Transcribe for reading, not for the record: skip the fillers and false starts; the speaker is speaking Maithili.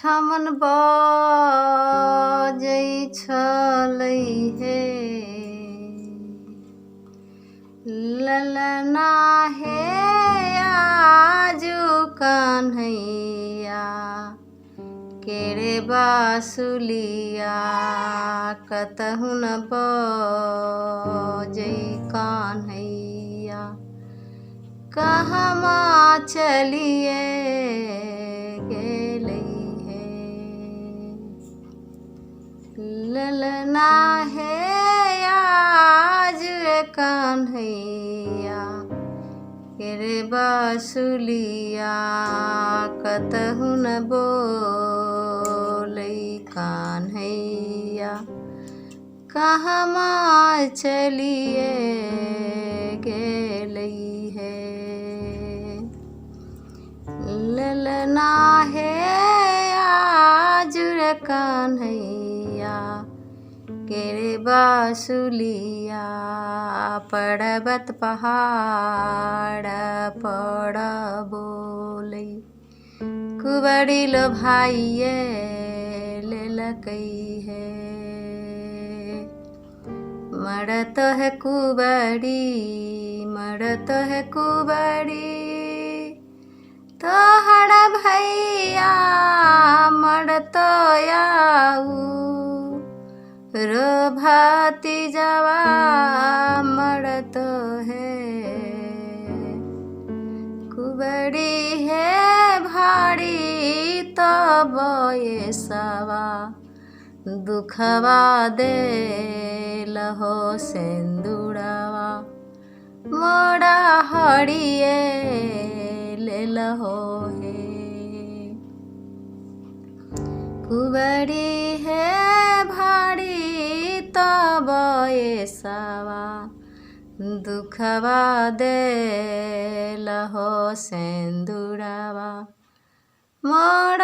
ठमन बजै छलै हे। ललना हे आजु कन्हैया केरे बाँसुलिया कतहु न बजै कन्हैया। कहमा चलिए गेलै हे। ललना हे आज कन्हैया केरे बाँसुलिया कतहु न बोलै कन्हैया। कहमा चलिए गेलै हे। ललना हे आज रे कन्हैया केरे बाँसुलिया पर्वत पहाड़ पर बोलै कुबरी लो भाइये लेलकै हे। मरत है कुबरी मरत है कुबरी तोहर भैया मरत आऊ रो भतीजवा मरत हे। कुबरी हे भारी तो बयसवा दुखवा देलहो सिन्दूरवा मोरा हरिये लेलहो हे। कुबरी हे भारी तो बयसवा दुखवा देलहो सिन्दूरवा मोरा